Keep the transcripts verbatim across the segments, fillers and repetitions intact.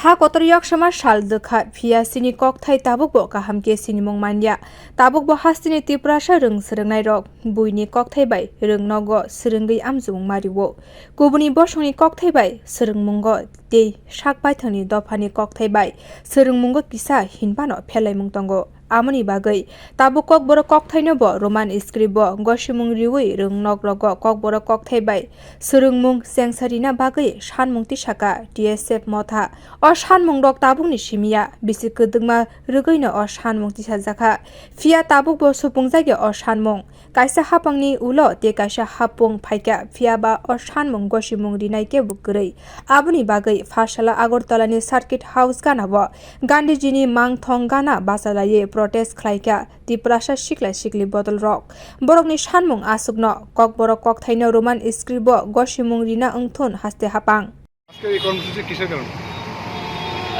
Ha kotor yoksama sal dwkha, phiya chini kokthai tabukbo kaham khe sinimung manya. Tabukbo hasteni Tiprasa rwng swrwngnairok buini kokthai bai rwng nogo swrwngwi amjumung mario. Kubuni bosongni kokthai bai swrwngmungo tei sak baithangni dophani kokthai bai swrwngmungo kisa hinphano phelaimung tongo. Amoni bagwi tabuk Kokborok kokthaino bo Roman script bo gosimung riwi rwng nok rogo Kokborok kokthai bai swrwngmung chengsa rina bagwi sanmung tisaka T S F motha. O sanmung rok tabukni simiya, bisi kwdwkma rwgwino o sanmung tisajakha. Phiya tabuk bo supungjagya o sanmung. Kaisa hapangni ulo tei kaisa hapung phaikha, phiya ba o sanmung gosimung rinai kebo kwrwi. Aboni bagwi Pharsala Agartala ni Circuit House gana o Gandhiji ni mangthong gana bachalaiwi protest khlaikha Tiprasa sikla sikli bodol rok. Borokni sanmung aswkno Kokborok kokthaino Roman script o gosimung rina wngthun haste hapang. আজকে এই কর্মসূচি কিসের কারণে?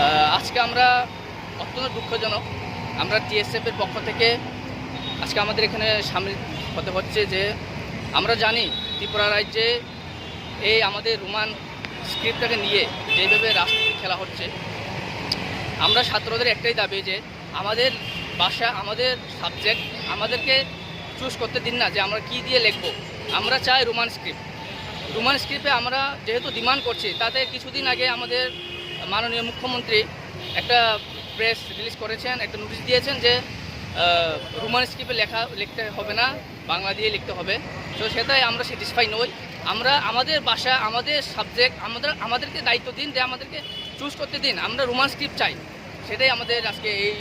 আহ, আজকে আমরা অত্যন্ত দুঃখজনক, আমরা টিএসএফ এর পক্ষ থেকে আজকে আমাদের এখানে সামিল হতে হচ্ছে যে আমরা জানি ত্রিপুরা রাজ্যে এই আমাদের রোমান স্ক্রিপ্টটাকে নিয়ে যেভাবে রাজনীতি খেলা হচ্ছে, আমরা ছাত্রদের একটাই দাবি যে আমাদের ভাষা, আমাদের সাবজেক্ট আমাদেরকে চুজ করতে দিন না যে আমরা কি দিয়ে লিখবো। আমরা চাই রোমান স্ক্রিপ্ট। রোমান স্ক্রিপ্টে আমরা যেহেতু ডিমান্ড করছি, তাতে কিছুদিন আগে আমাদের মাননীয় মুখ্যমন্ত্রী একটা প্রেস রিলিজ করেছেন, একটা নোটিশ দিয়েছেন যে, আহ, রোমান স্ক্রিপ্টে লেখা, লিখতে হবে না, বাংলা দিয়ে লিখতে হবে। তো সেটাই আমরা স্যাটিসফাই নই। আমরা আমাদের ভাষা, আমাদের সাবজেক্ট, আমাদের, আমাদেরকে দায়িত্ব দিন যে আমাদেরকে চুজ করতে দিন, আমরা রোমান স্ক্রিপ্ট চাই। সেটাই আমাদের আজকে এই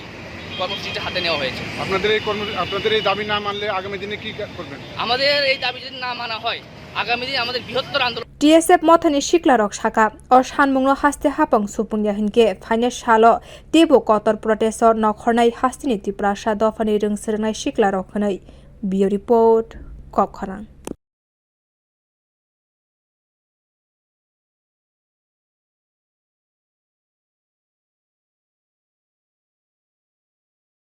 কর্মসূচিটা হাতে নেওয়া হয়েছে। আপনাদের এই কর্ম-, আপনাদের এই দাবি না মানলে আগামী দিনে কি কা-, করবেন? আমাদের এই দাবি যদি না মানা হয়, আগামী দিনে আমাদের বৃহত্তর আন্দোলন। T S F mothani siklarok saka, o sanmungno haste hapang supungya hinkhe phainai salo teibo kotor protest o nokhornai hasteni Tiprasa dophani rwng swrwngnai siklarok hwnwi. Bureau Report, Kokkhorang.